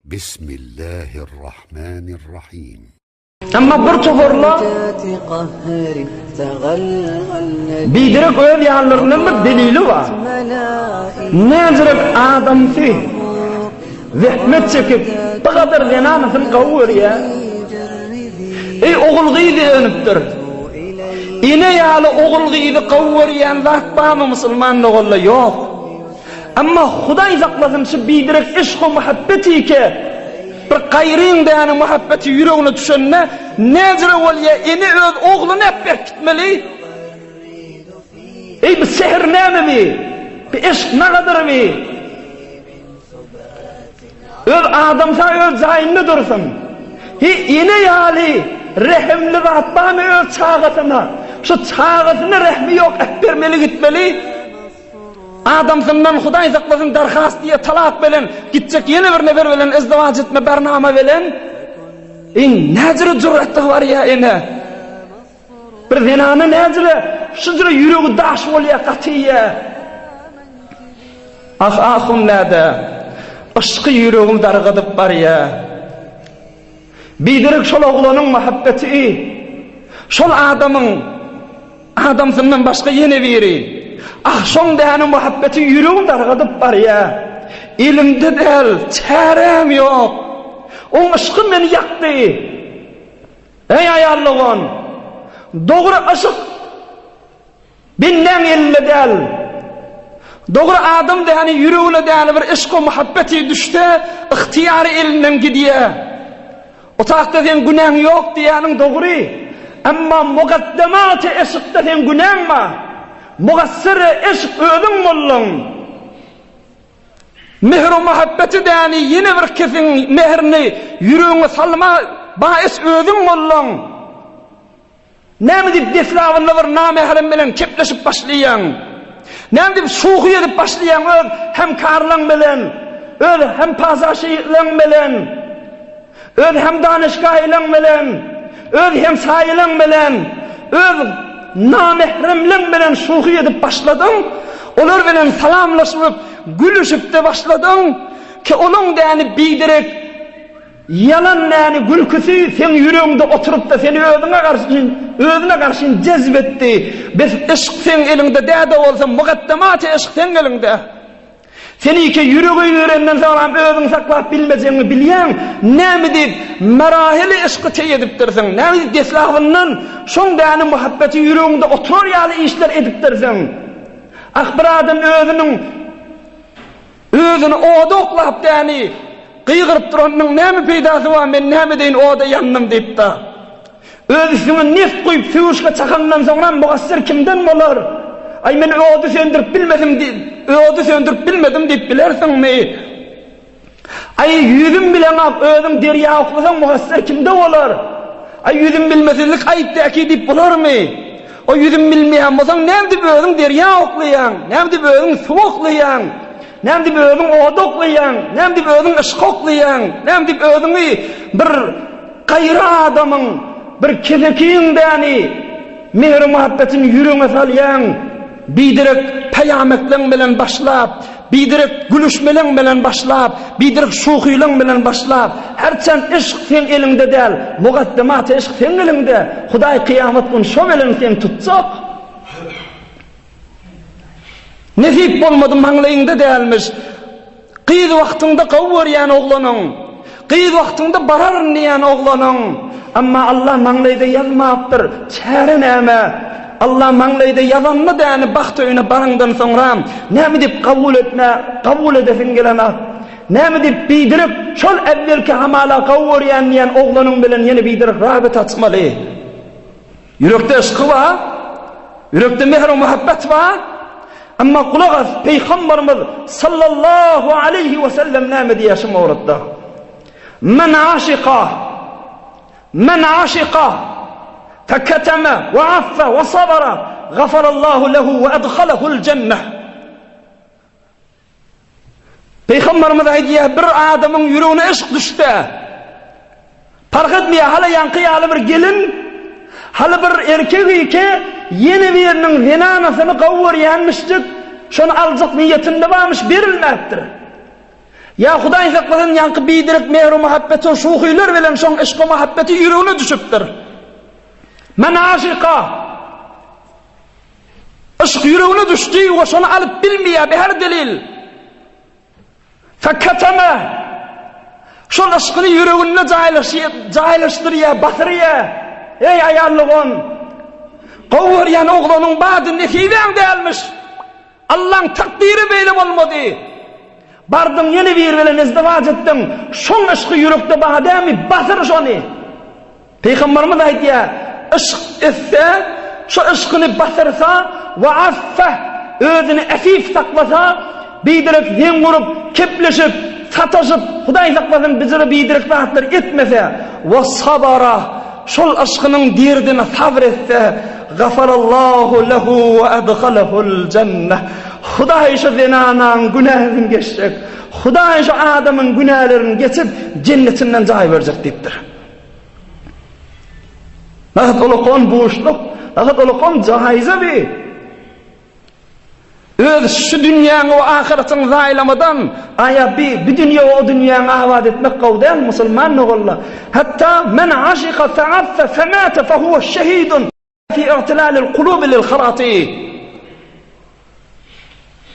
Bismillahirrahmanirrahim. Emma bir toparlar biderek öz ýanlaryndan bir delili bar. Näzirek adamsy zähmet çekip, bu gadar zenanasyny gowy görýär. Eý ogul gyzy önüpdir. Ene ýaly ogul gyzy gowy görýän zat barmy musulman doganlar? Ýok. Emma Hudaý saklasyn şu biderek yşk-u muhabbetike bir gaýryň däne muhabbeti ýüregine düşende näjüre bolýa ene öz ogluny äpberip gitmeli? Eý bu sehr näme bi? Bu yşk nagadyr bi? Öz adamsa öz jaýynda dursun. Hi ene ýaly rehimli zat barmy öz çagasyna? Şu çagasyna rehmi ýok äpbermeli gitmeli. Adamsyndan Hudaý saklasyn darhast diýe talak bilen gitjek ýene bir nefer bilen izdiwaç etme barnama bilen Eý näjüre jüratda barýa ene. Bir zenana näjüre şujüre ýüregi daş bolýa gaty ýa. Ah ahun näde yşky ýüregim dargadyp barýa. Biderek şol oglanyň muhabbeti, şol adamyň adamsyndan başga ýene biri. Ah, şoň däni muhabbeti ýüregimi dargadyp barýa. Elimde däl, çäräm ýok. Oň yşky meni ýakdy. Eý aýal dogan, dogry yşk Bendäň elinde däl. Dogry adam däni ýüregine däni bir yşk-u muhabbeti düşse, ygtyýary elinden gidýä. Otagda seň günäň ýok diýýäniň dogry. Emma mugaddematy yşkda seň günäň bar. Mugassyry yşk özüň bolduň. Mähir-u muhabbeti däni ýene bir kesiň mähirini ýüregiňe salma baes özüň bolduň. Näme diýip deslabynda bir namährem bilen kepleşip başlaýaň? Näme diýip şuhy edip başlaýaň öz hemkarlaň bilen, öz hempazaşylaň bilen, öz hemdanyşgaýlaň bilen, öz hemsaýylaň bilen, öz namähremleň bilen şuhy edip başladyň? Olar bilen salamlaşyp, gülüşip-de başladyň ki, olaň däni biderek Ýalan näni gülküsi seň ýüregiňde oturypda seni özüňe garşy özüne garşyn jezp etdi. Bes yşk seň eliňde däde bolsa mugaddematy yşk seň eliňde. Senike ýürege girenden soňram özüňi saklap bilmejegiňi bilýäň. Näme diýip merahili yşky teý edipdirsiň? Näme diýip deslabyndan şoň däni muhabbeti ýüregiňde oturar ýaly işler edipdirsiň? Ah bir adam özüniň Özüni oda oklap däni, gygyryp duranynyň näme peýdasy bar, men näme edeýin oda ýandym diýip-de. Öz üstüňe neft guýup sögüşge çakandan soňram mugassir kimden bolar? Aý men ody söndürip bilmedim diýip, ody söndürip bilmedim diýip bilersiňmi? Aý ýüzüm bileňok özüň derýa oklasaň mugassir kimde bolar? Aý ýüzüm bilmesizlik aýyp däki diýip bolarmy? O ýüzüm bilmeýän bolsaň, näme diýip özüň derýa oklaýaň? Näme diýip özüň suwa oklaýaň? Näme diýip özüň oda oklaýaň? Näme diýip özüň yşka oklaýaň? Näme diýip özüňi bir gaýry adamyň, bir kesekiň däni mähir-muhabbetini ýüregiňe salýaň? Biderek peýametleň bilen başlap, biderek gülüşmeleň bilen başlap, biderek şuhylaň bilen başlap, herçen yşk seň eliňde däl, mugaddematy yşk seň eliňde, Hudaý kyýamat gün şo bilen seni tutjak. Nesip bolmady maňlaýyňda dälmiş. Gyz wagtyňda gowy görýän oglanyň, gyz wagtyňda bararyn diýýän oglanyň, emma Allah maňlaýda ýazmapdyr, çäre näme? Allah maňlaýda ýazanyny däni bagt öýüne baraňdan soňra näme diýip kabul etmä, kabul edesiň gelenok? Näme diýip biderek şol äwwelki hamala gowy görýän diýen oglanyň bilen ýene biderek rabyt açmaly? Ýürekde yşky bar, ýürekde mähir-muhabbet bar, emma gulak as, Pygamberimiz sallallahu aleýhi we sellem näme diýýär şu mowrutda? Men aşyka, men aşyka, feketeme we affa we sabara, gafarallahu lehu we edhalehul jenneh. Pygamberimiz aýdýar, bir adamyň ýüregine yşk düşse, parh etmeýär, haly ýaňky ýaly bir gelin, haly bir erkek ike, ýene biriniň zenanasyny gowy görýänmişjik, şony aljak niýetinde barmyş, berilmäpdir. Ýa Hudaý saklasyn ýaňky biderek mähru-muhabbeti şuhylar bilen şoň yşky-muhabbeti ýüregine düşüpdir. Men aşyka. Yşk ýüregine düşdi we şony alyp bilmeýär be her delil. Feketeme. Şol yşkyny ýüreginde jaýlaşdyrýar, basyrýar. Eý aýal dogan! Gowy görýän oglanyň bady nesibäň dälmiş. Allaň takdyry beýle bolmady. Bardyň ýene biri bilen izdiwaç etdiň. Şoň yşky ýürekde bar dälmi? Basyr şony. Pygamberimiz aýdýar, Yşk etse, şo yşkyny basyrsa, we affe, özüni efif saklasa, biderek zeň urup, kepleşip, sataşyp, Hudaý saklasyn bijire biderek zatlar etmese, we sabara, şol yşkynyň derdine sabr etse, gafarallahu lehu we edhalehul jenneh, Hudaý şo zenanaň günäsini geçjek, Hudaý şo adamyň günälerini geçip, jennetinden jaý berjek diýipdir. Nahat ulakan buşluk, nahat ulakan jaýza bi. Öz şu dünýäňi we ahyratyňy zaýalamadan, aýa bi, bi dünýe we o dünýäňi abat etmek gowy däl, musulman doganlar. Hatda men aşyka feaffe femate fehuwe şehidun. Fi i'tilalil kulubi lil harati.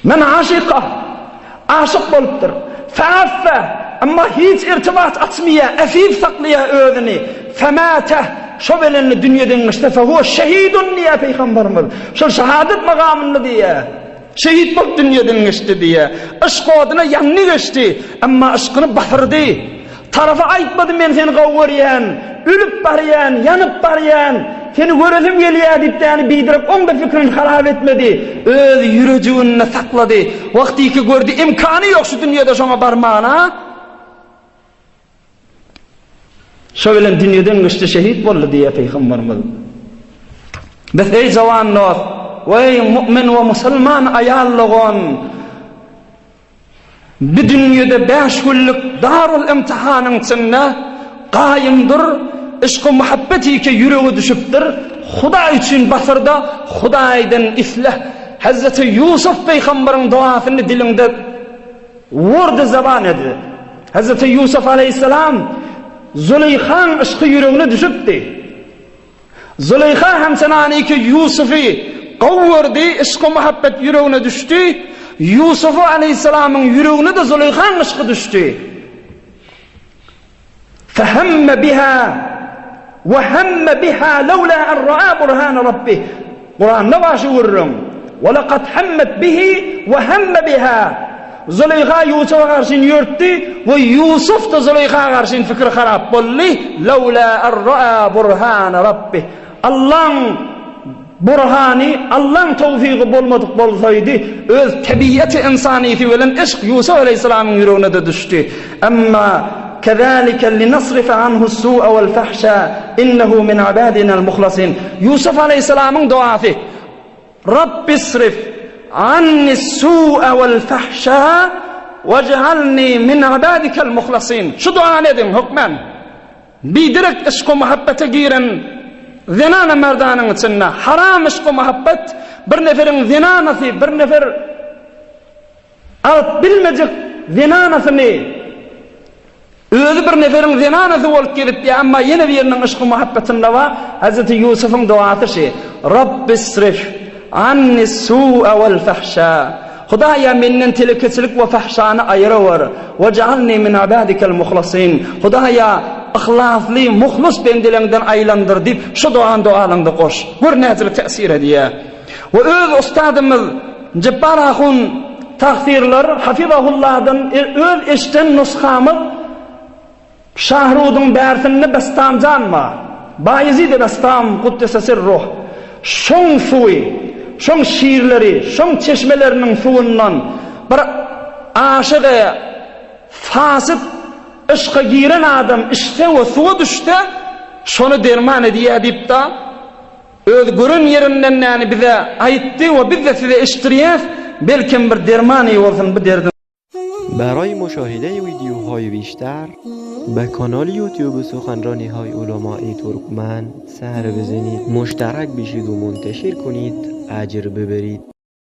Men aşyka, aşyk bolupdyr. Feaffe, emma hiç irtibat açmaýar, efif saklaýar özüni. Femate, şo belenli dünýeden geçse, fehuve şehidun diýýär Pygamberimiz. Şol şehadet magamynda diýýär. Şehit bolup dünýeden geçdi diýýär. Yşk oduna ýandy geçdi, emma yşkyny basyrdy. Tarapa aýtmady men seni gowy görýän, ölüp barýan, ýanyp barýan, seni göresim gelýär diýip däni biderek oň-da pikirini harap etmedi. Öz ýürejiginde saklady. Wagtyky gördi imkany ýok şu dünýede şoňa barmana. Şo bilen dünýeden geçdi şehit boldy diýýär Pygamberimiz. Biz eý jawan dost, we eý mu'min we musulman aýal dogan, Bu dünýede bäş günlük darul imtihanyň içinde gaýym dur, yşky muhabbet ike ýürege düşüpdir, Hudaý üçin basyrda Hudaýdan isle. Hezreti Ýusuf peýgambaryň duasyny diliňde wurdy zaban ed. Hezreti Ýusuf aleýhissalam Züleýhaň yşky ýüregine düşüpdi. Züleýha hem Senaniki Ýusuby gowy gördi, yşky-muhabbet ýüregine düşdi. Ýusufa aleýhissalamyň ýüregine-de Züleýhaň yşky düşdi. Fehemme biha we hemme biha lawla an ra'a burhana rabbih. Kuranda bar şu gürrüň. Ve lekad hemmet bihi we hemme biha. Züleýha Ýusufa garşyn ýörtdi we Ýusuf-da Züleýha garşyn fikri harap boldy. Lawla an ra'a burhana rabbih. Allaň burhany, Allaň towfygy bolmadyk bolsaýdy, öz tebiaty ynsanysy bilen yşk Ýusuf aleýhissalamyň ýüregine-de düşdi. Emma kezalike linasrife anhus-su'a wal-fahşa innehu min ibadinal muhlasin. Ýusuf aleýhissalamyň duasy. Rabbisrif annis-su'a wal-fahşa wej'alni min ibadikal muhlasin. Şu duany ediň hökman. Biderek yşk-u-muhabbete giren zenana merdanyň içinde haram yşk-u-muhabbet bir neferiň zenanasy bir nefer alyp bilmejek zenanasyny Özi bir neferiň zenanasy bolup gezipýär, emma ýene biriniň yşky-muhabbetinde bar. Hezreti Ýusubyň dogasy şi, Rabbisrif annis-su'a wal-fahşa. Hudaýa menden telekeçilik we fahşany aýyrawer. Wej'alni min ibadikel muhlasin. Hudaýa yhlasly, muhlus bendeleňden aýlandyr diýip, şu dogany dogalaňda goş. Gör näçe täsir edýär. We öz ustadymyz Jepbar ahun tagfyrlar hafizahullahdan öz eşden nusgamyz Şahrudyň bärsinde Bestam jan bar. Baýezid-i Bestam kuddese sirruh. Şoň suwy, şoň şirleri, şoň çeşmeleriniň suwundan bir aşygy fasyt yşka giren adam içse we suwa düşse, şony derman edýär diýip-de, Öz gören ýerinden näni bize aýtdy we biz-de size eşitdirýäs, belkem bir dermany bolsun bu derdiň. Baraý muşahide wideohaý bişter be kanal ýutube suhanranihaý ulamai turkmen ser bizenid muşterak bişid we munteşir kunid ajr biberid.